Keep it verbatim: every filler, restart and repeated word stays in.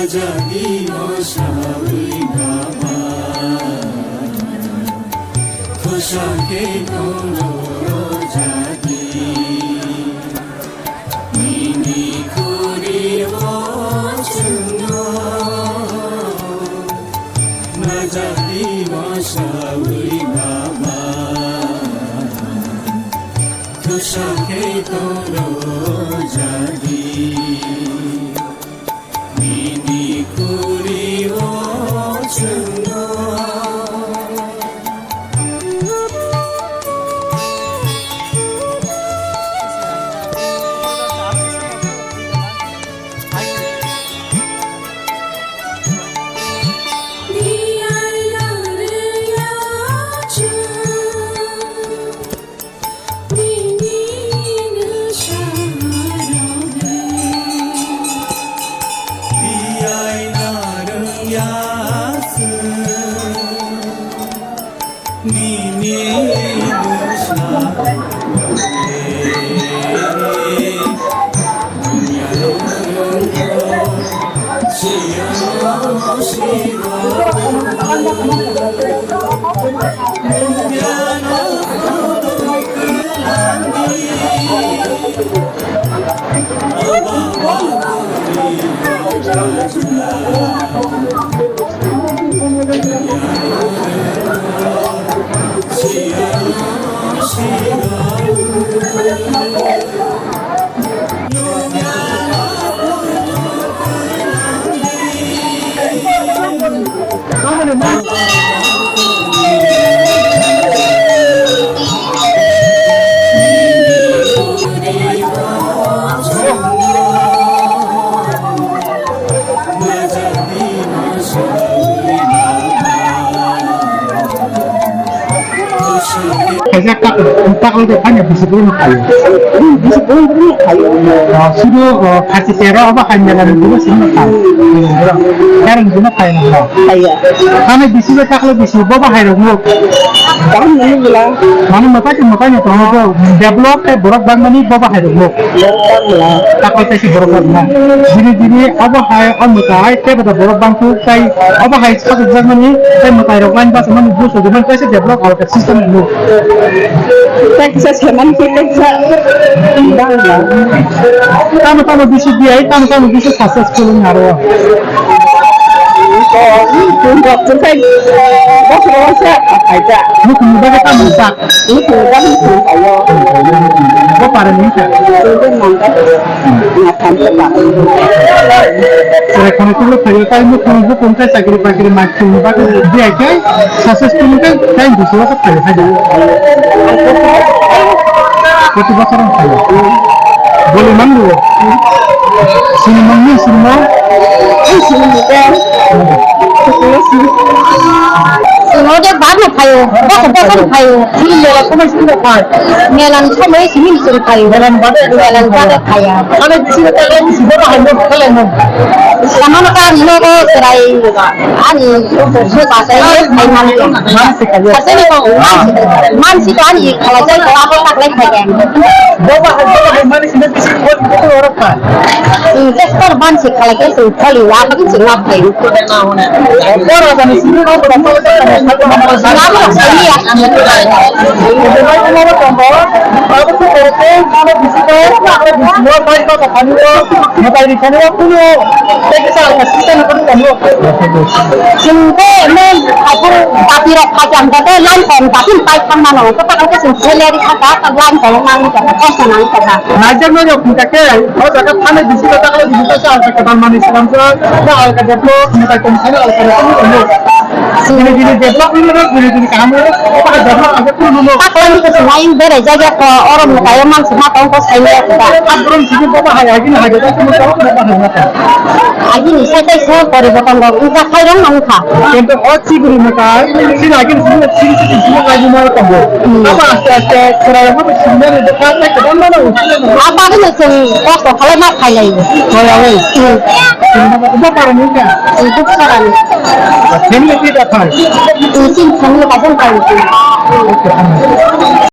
Jadi mosawi baba, khosakhe tonglo jadi. Nini khuri o chwngno, majadi mosawi baba, khosakhe tonglo jadi. Nini khuri o chwngno. Kaisa ka-, taklo de phanya bisi bini khayo. Bisi bini khayo. Ah, sudu, ah, khasi tero abo hai mela ni dugo sini khayo. Darang dugo khayo na. Khayo. Kami bisi de taklo bisi bobo hai rok nuk. Kamu ni gula. Manu mata ki mata ni tono ko develop te borok bang mani bobo hai rok nuk. Taklo te si borok bang na. Diri diri abo hai o mutai te bada borok bang tu tai abo hai sa jak mani tai mutai rok line basa mani bus o duman kaisa develop aro system nuk. Kaisa seman ki kaisa bang bang. Tamo tamo bisi biyai, tamo tamo bisi successful wng aro. Ko, tun rok tun kai, bosor o se apaita. Nukung ni bagwi tamo sa. Nukung ni bagwi nukung kayo. Bo pare ni sa. Tun nang kai. Ngatham se ba. Sere kono kulo khayo tai nukung nukung kai chakri bakri ma. Chwng bagwi biyai khe successful khe tei bisi bosor khayo hai da. Koti bosor wng khayo. Boli man duo. Sini man ni sini man. Sini de barno khayo. Bosor bosor khayo. Sini mela kumai sini khai. Melan somoi sini sini khayo. Melan bade. Melan bade khaya. Ane bisi de khayo bisi bosor hai mo khayo mo. Samano ka nogo chwrai ani buka sai ai mani. Mansi kaya. Sasani ko mansi ko ani khala sai ko abo tak lai khai. Boba hai boba hai mani sini bisi ko ko ora ka. Investor mansi khala ke sing khali ya ba sing ngap khai. Ora ka ni sini ko ko ko. Ngap sai ya. Abo ko ko ko bisi ko ko bisi ko mai ko ko. Mobile ni khani o kuno tei kisa alka system ko tamo. Chwng khe men aphuru dati rok kha jang khe line kong dati pai thang mano, ko ta khe chwng salary kha ka, ta line kong nang ka, kosto nang ka. Naijak no rok kha khe, o jaga thane bisi ta kala bisi ta sa alka ka mani slam sa, ta alka develop, ni ta kong thane alka develop. Bini bini develop ni rok, bini bini kaham rok, o ta develop. Taklani ko sinai berai jaga ko orom ni kayo man sima tong ko sai ya ko da. Abrum sini baba hai agini hai da sini baba baba hai mata. Agini sai sai so poriborton rok wngkha, khairok no wngkha. Kintu o chiburi mata sini agini sini sini sini sini lagi mara tongo. Abo aste aste khwrai rok sini ni da ka ta ka mara. Abagini chwng kosto khalai ma khailai. Khailai. Sini baba baba ni ka. Sini baba ni. Family kita thai. Sini family ka jong thai.